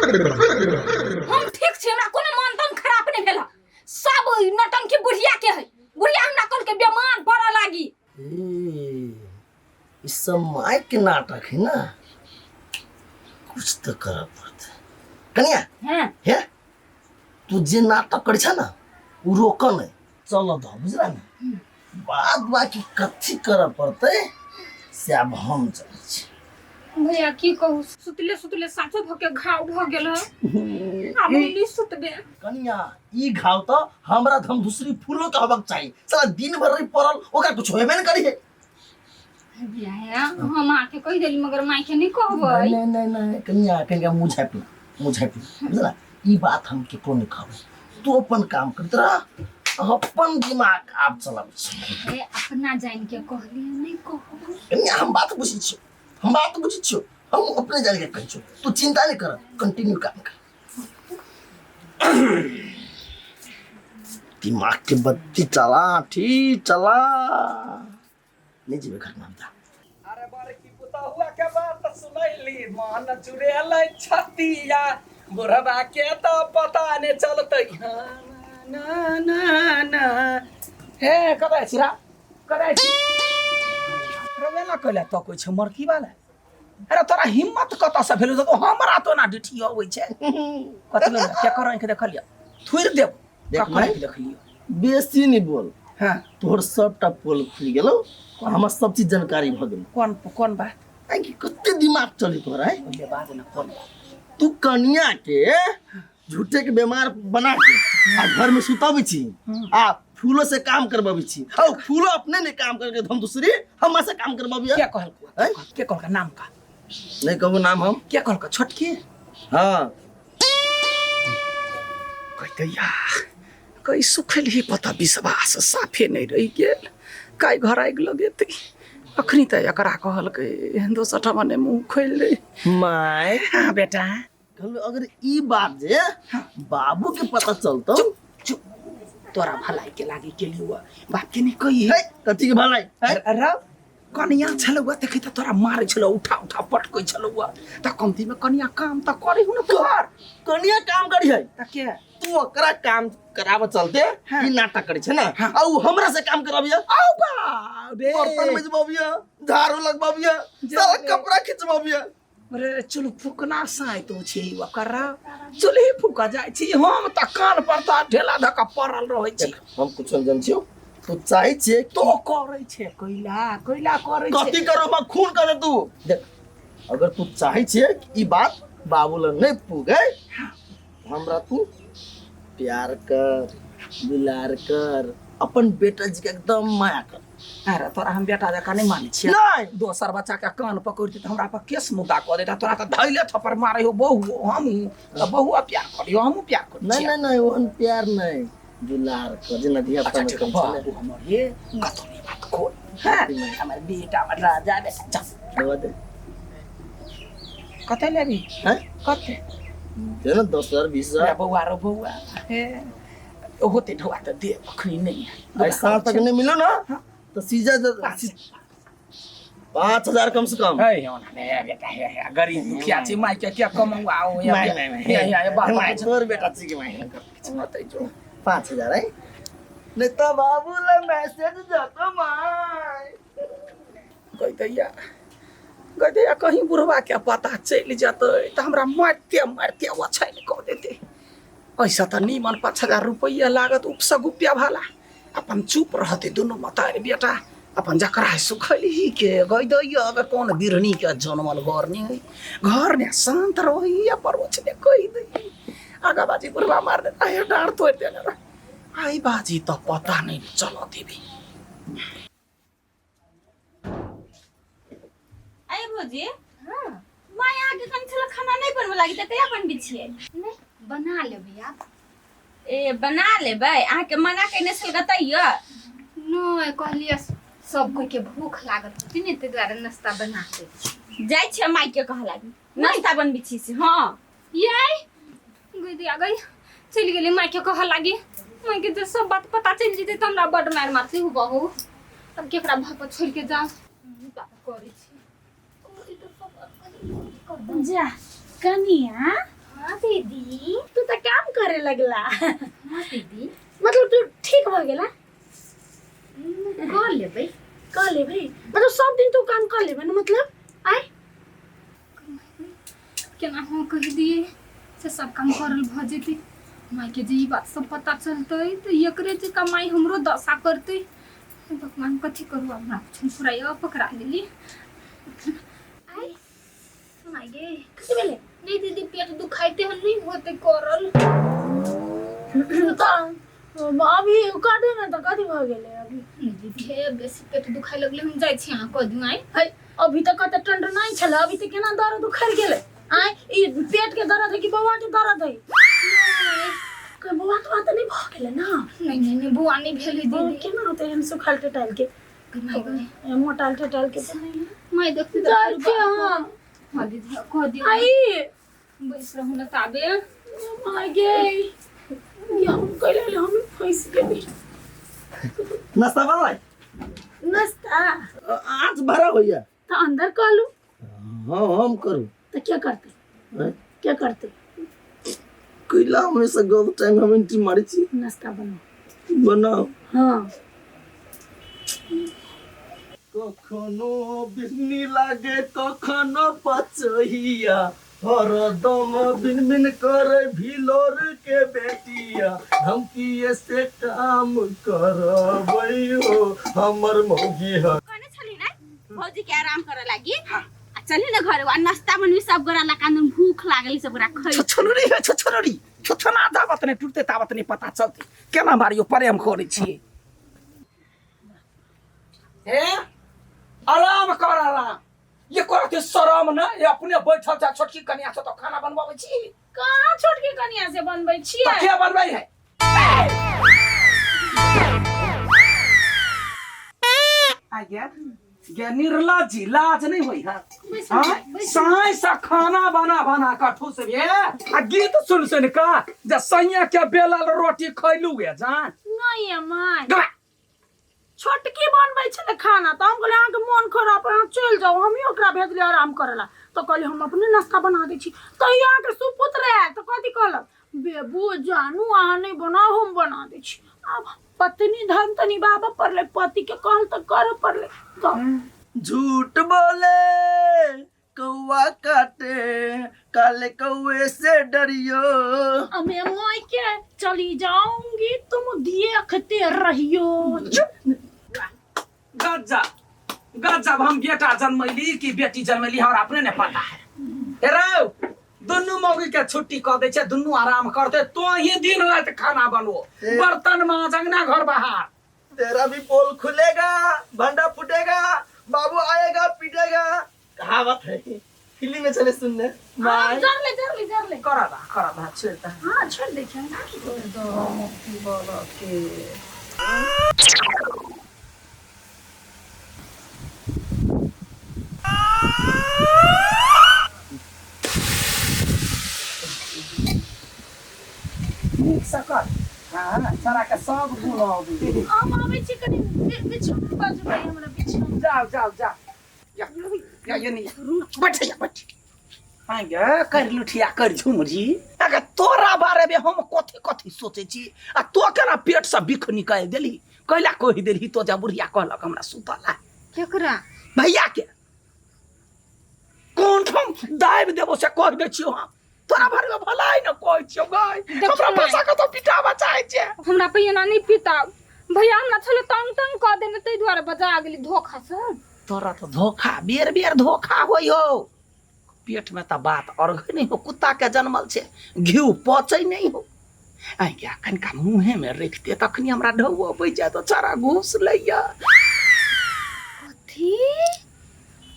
हम ठीक छी, हमरा कोनो मन तन खराब नहीं भेल। सब नौटंकी बुढ़िया के है। बुढ़िया हमरा कल के बेमान पड़ऽ लागी। ए, ई सब माय के नाटक है ना, कुछ तो करऽ पड़तै। कनिया। हाँ। हे, तू जे नाटक करै छ ना, उ रोक नहीं, चल दह, बुझला ने? बाद बाकी कथी करऽ पड़तै से आब हम चलै छी। भैया, की कहू, सुतले सुतले साँचो भऽ के घाव भऽ गेल है। आब हम नहीं सुतबे। कनिया, ई घाव तो हमरा धम दूसरी फूलो के हबक चाही। साला दिन भर रही पड़ल, ओकरा कुछ होबे न करी है। भैया, हम आके कहि देली, मगर माय के नहीं कहबै। नहीं नहीं नहीं, कनिया, कनिया, मुँह झाँपि ला, मुँह झाँपि ला, बुझला? ई बात हम केकरो नहीं कहबै। तू अपन काम करैत रह, अपन दिमाग आब चलाबै छी। हे, अपना जान के कहली, नहीं कहबै। कनिया, हम बात बुझै छियौ, हम बात बुझै छियौ, हम अपने जान के कहै छियौ। तू चिंता नहीं कर, कंटिन्यू काम कर। दिमाग के बत्ती चला, ठीक चला, नहीं जेबे घर में हम। अरे बड़की पुतहुआ के बात सुनैली, मन जुड़ेलै छतिया, बुढ़बा के तऽ पता नहि चलतै। हाँ, ना ना ना, हे, कतऽ छी रा, कतऽ छी रवेला? कैला तकै छै मरकी वाला? अरे, तोरा हिम्मत कतऽ से भेलौ जे तू हमरा तो ना डिठी अबै छै? कथी भेलै? केकर आँखि देखलियै? थुरि देब। देख। ककर माय। आँखि देखलियै? बेसी नहीं बोल। हाँ। तोहर सबटा पोल खुलि गेलौ, हमरा सब चीज जानकारी भऽ गेल। कोन कोन बात? आइ कि कते दिमाग चली तोहर आइ। पहिले बाज ने, कोन बात? तू कनिया के झूठे के बीमार बना के आ घर में सुताबै छी आ फूलो से काम करबाबै छी, और फूलो अपने नहीं काम करके हम दूसरी हमरा से काम करबाबिया। के कहलको? हैं? के कहलका? नाम का? नहीं कहू नाम हम। के कहलका? छोटकी? हाँ। कहैया कई सुखल ही पता विश्वास साफे नहीं रहि गेल। काई घर आगि लगेतै? अखनी तऽ एकरा कहलकै, दोसर ठाम ने मुँह खोलि दे। माय। हाँ बेटा। कहलू, अगर ई बात जे बाबू के पता चलतो। चुप चुप, तोरा भलाई के लागी के लिए बाप के नहीं कही। है, कथी के भलाई है? अरे, कनिया छलौ देखै तऽ तोरा मारै छलौ, उठा उठा पटकै छलौ, तऽ कमती में कनिया काम तऽ करै हु ने तोहर। कनिया काम करी है? तऽ के? तू ओकरा काम कराबे चलते हाँ। ई नाटक करै छै ना? हाँ। आ उ हमरा से काम कराबिया। आउ बा रे। बर्तन मजबाबिया, झाड़ू लगबाबिया, सारा रे। कपड़ा खिंचबाबिया। अरे, चलू फूकना साय तो छै ओकरा, चुल्ही फूका जाइ छी हम तऽ कान पर तऽ ढेला धऽ कऽ पड़ल रहै छी। देख, हम कुछ नहीं जान छियो, तू चाहे छे। तो करै छै, कैला कैला करै छै? कथी करो मैं? खून कर दे तू। देख, अगर तू चाहे छे कि ई बात बाबू लग नहीं पुगे, हमरा तू प्यार कर, दुलार कर, अपन बेटा जी के एकदम माया कर। अरे, तोरा हम बेटा जकाँ नहि मानै छियै? नहीं। दोसर बच्चा के कान पकड़ि तऽ हमरा पर केस मुद्दा कऽ देता। तोरा तऽ धैले थप्पड़ मारै हो बहु, हमहूँ तऽ बहुआ प्यार करियो, हमहूँ प्यार करै नहीं। छियै। नहीं नहीं, ओहन प्यार नहीं, दुलार कर जेना धिया अच्छा पुता ठीक है, बाबू हमर, ये कतौ नहीं बात खोल। हाँ, हमर बेटा, हमर राजा बेटा, जा। दवा दे। कते लेबी? हैं? कते? दे ना, 10,000, 20,000। रे बौआ, रो बौआ, हे, होते ढौआ तऽ दे, अखनी नहीं है। आई साल तक नहीं मिलो ना तो सीजा 5,000 कम से कम। हे, ओना ने बेटा, हे हे, गरीब दुखिया छी, माय के क्या कमौआ हो या नहीं, नहीं, नहीं। हे हे, बाप। माय, तोर बेटा छी के माय? होते जो। 5,000 है, नहीं तो बाबू ला मैसेज जातो माय। कहि दैया, कहि दैया, कहीं बुढ़वा के पता चलि जेतै तऽ हमरा मारिते मारिते ओछाइन कऽ देतै। ऐसा तऽ नीमन 5,000 रुपैआ लागत उपसँ गुप्या भाला। अपन चुप रहतै दुनू मतारी बेटा, अपन जकरा सुखलही के गई दैया। अगर कोन बिरनी के जनमल घर नहीं है, घर ने शांत रही परोछ ने कहि दै, आगा बाजी बुढ़वा मार देता है, डाँड़ तोड़ि देने रह। आई बाजी तऽ पता नहीं चलऽ देबी। अरे भौजी, माय अहाँके कन छल खाना नहीं बनबे लागी, तऽ कहिया बनबै छियै? नहीं, बना लेबै आब। ए, बना लेबै? अहाँके मना केने छल तैयो? नहीं, कहलियै सब कोई के भूख लागल होती ने, ताहि दुआरे नाश्ता बना दै छी। जाइ छियै माय के कह लागी नाश्ता बनबै छी से। हाँ। ये गई दिया गई, चलि गेली माय के कह लागी। माय के जे सब बात पता चलि जेतै तऽ हमरा बड मारि मारतै हु बहू। तब केकरा भर पर छोड़ि के जाउ? बात करै छी। जा कनिया। हाँ दीदी। तू तऽ काम करे लगला। हाँ दीदी। मतलब तू ठीक भऽ गेला? कर लेबै। कर लेबै मतलब सब दिन तू काम कर लेबै ने मतलब आय? केना हाँ कहि दिए से सब काम करल भऽ जेतै। मायके जे ई बात सब पता चलतै तऽ एकरे जे कमाई हमरो दशा करतै। हे भगवान, कथी करू अब? हमरा कुछ फुराइया पकड़ा लेली। आय माय गे। कथी भेलै? नहीं दीदी, पेट दुखाइते हन, नहीं होते करल। तऽ अभी कर दे ने तऽ कथी भऽ गेलै अभी? नहीं दीदी, हे बेसी पेट दुखाइ लगलै, हम जाइ छी, अहाँ कऽ दियौ। आइ है, अभी तक कते टंट नहीं छलै, अभी तऽ केना दर्द उखड़ि गेलै? आय, ई पेट के दर्द है कि बौआ के दर्द है? कोई बौआ तौआ तऽ नहि भऽ गेलै ने? नहीं नहीं नहीं, बौआ नहीं भेलै बौआ दीदी। केना होतै एहन सुखल टेटाइल के? माय गे। मोटाइल टेटाइल के तऽ नहि। माय देखती तऽ जाइ छी हम। हाँ दीदी, कह दियौ। आई। बैस रहू ने ताबे। माय गे, ई हम कैले हम फंसि गेली। नाश्ता बनलै? नाश्ता। आज भरा होइया। तऽ अंदर कहलू। हाँ, हम करू। तऽ क्या करते? आँय? क्या करते? कैला हमेशा गलत टाइम हम एंट्री मारै छी। नाश्ता बनाओ। बनाओ। हाँ। कखनो बिजनी लागे, कखनो पचहिया, हरदम बिन बिन करे भिलोर के बेटिया। हम किए से काम करबै हो, हमर मौगी है। कहने छली ना भौजी के आराम करे लागी, आ चली ना घरे, आ नाश्ता बनबी सब गोरा ला, कांदन भूख लागल, सब गोरा खै। छछनरी है छछनरी, छछना जाबत नहि टूटते ताबत नहि पता चलते केना मारियो प्रेम करै छियै। हे, आराम कर आराम, ये करते शरम न? ये अपने बैठल जा, छोटकी कनिया से तो खाना बनबाबै छी। कहाँ छोटकी कनिया से बनबै छियै? तऽ के बनबै है? आज्ञा गे निर्लज्जी, लाज नहीं होई है? आँय? साँय से खाना बना बना कऽ ठुसबे आ गीत सुन सुन कऽ जे सैया के बेलल रोटी खैलू गे जान। नहीं माय। गबा। छोटकी बनबै छलै खाना तऽ हम कहलियै अहाँके मोन खराब है, अहाँ चलि जाउ, हमही ओकरा भेजलियै आराम करै ला, तऽ कहलियै हम अपने नाश्ता बना दै छी। तऽ ई अहाँके सुपुत्र आयल तऽ कथी कहलक? बेबू जानू, अहाँ नहि बनाउ, हम बना दै छी। आब पत्नी धर्म तऽ निभाबऽ पड़लै, पतिके कहल तऽ करऽ पड़लै तऽ। झूठ बोले कौआ काटे, काले कौए से डरियो। हमें मायके चली जाऊंगी, तुम देखते रहियो। चुप। गजब गजब, हम बेटा जन्मैली कि बेटी जन्मैली हमरा अपने नहीं पता है। हे रौ, दुनू मौगी के छुट्टी कऽ दै छै, दुनू आराम करते, तो ही दिन राति खाना बनबो, बर्तन माज, अंगना घर बहार। तेरा भी पोल खुलेगा, भंडा फूटेगा, बाबू आएगा पीटेगा, कहावत है, फिल्म में चले सुनने हाँ, जरले जरले जरले। कर दा कर दा, छोड़ दा। हाँ, छोड़ दे छै। नीक से कर। हाँ, छोरा के सब गुण अबै। हम आबै छी कनि बिछौना बजबै हमरा, बिछौना। जाओ जाओ जाओ, या या ये नहीं, बैठ जा बैठ। हाँ गे कर लुठिया कर झुमरी, अगर तोरा बारे में हम कथी कथी सोचे छी आ तो केना पेट से बिख निकालि देली? कैला कहि देली तो जा बुढ़िया कहलक हमरा सुतला? केकरा? भैया के। कोन ठाम दाबि देबो से कहि दै छियौ हम, तोरा बारे में भलाई न कहै छियौ गै। हमरा माय। पैसा के तो पिटाबा चाहै छै। हमरा पे एना नहीं पिताब भैया, हमरा छले तंग तंग कऽ देने, ताहि दुआरे बजा गेली धोखा से। तोरा तो धोखा बेर बेर धोखा होइ हो, पेट में तऽ बात अर्घ नहीं हो, कुत्ता के जन्मल छै, घिउ पचै नहीं हो। आइ क्या कनिका मुँहे में रखते तखनी हमरा ढौ अबै जाय तऽ चारा घूस लैया। कथी?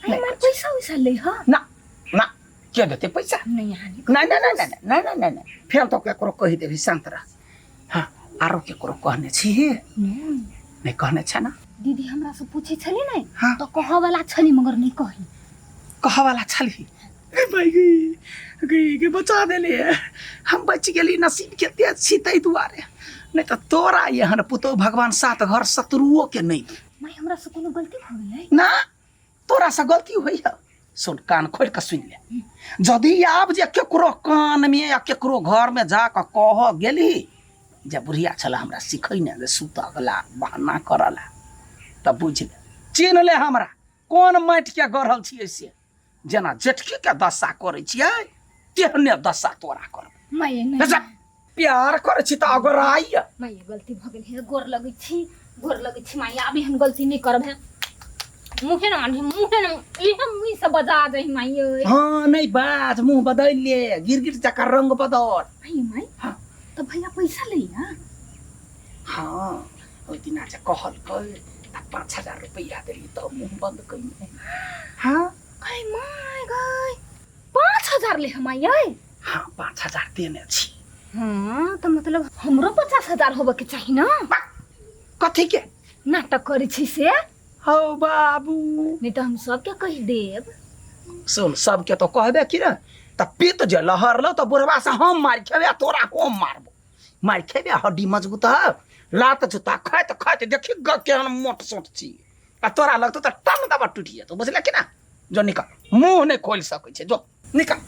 आई मार पैसा उसा ले? हा। ना ना, के देते पैसा? नहीं हानि। नहीं नहीं नहीं नहीं नहीं नहीं नहीं नहीं, फेर तो केकरो कहि देबही, शांत रह। हाँ, आरो केकरो कहने छी? नहीं कहने छै ना? दीदी हमरा से पूछे छली नहीं। हाँ। तो कह वाला छली मगर नहीं कही। कह वाला छली? ए भाई गई गई के बचा देली, हम बच गेली, नसीब के तेज छी ताहि दुआरे, नहीं तऽ तोरा एहन पुतोहु भगवान सात घर शत्रुओ के नहीं दे। माय, हमरा से कोनो गलती भ गेलै? ना, तोरा से गलती होइ है? सुन कान खोलि कऽ सुनि ले यदि आब जे केकरो कानमे या केकरो घरमे जा कऽ कहऽ गेली जे बुढ़िया छलै हमरा सिखै ने जे सुतऽ गेला बहाना करऽ ला तऽ बुझि ले चिन्ह ले हमरा कोन माटिके गढ़ल छियै से जेना जेठकीके दशा करै छियै तेहने दशा तोरा करबै माये नहि जा, प्यार करै छी तऽ अगराइए माये गलती भऽ गेल हे गोर लगै छी गोर लगै छी माये आब एहन गलती नहि करब हे मुँहे न मानही मुँहे न इहे मुँह से बजा दही माये हाँ नहीं बाज मुंह बदल ले गिर गिर जका रंग बदल माये माय हाँ। तऽ भैया पैसा लैया हाँ ओहि दिना जे कहलकै तऽ 5000 रुपैआ देली तऽ मुंह बंद कइने हाँ गै my गै 5000 ले हम आइ हाँ 5000 देने छी हाँ तऽ मतलब हमरो 50,000 होबऽ के चाही ना कथी के नाटक करै छी से हौ बाबू नहीं तऽ हम सबके कहि देब सुन सबके तो कहबे की रे तऽ पित जे लहरलो तऽ बुढ़वा से हम मारि खेबे आ तोरा हम मारबो मारि खेबे हड्डी मजबूत हौ लात जूता खाइत खाइत देखी ग केहन मोट सोट छी आ तोरा लगतौ तऽ टन दबा टूटि जेतौ बुझले कि ना जो निकल मुंह नहि खोलि सकै छै जो निकल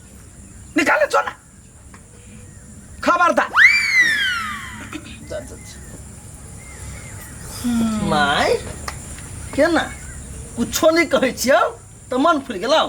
निकाले जो ना खबरदार माय केना कुछो नहि कहै छियौ तऽ मन फुलि गेलौ।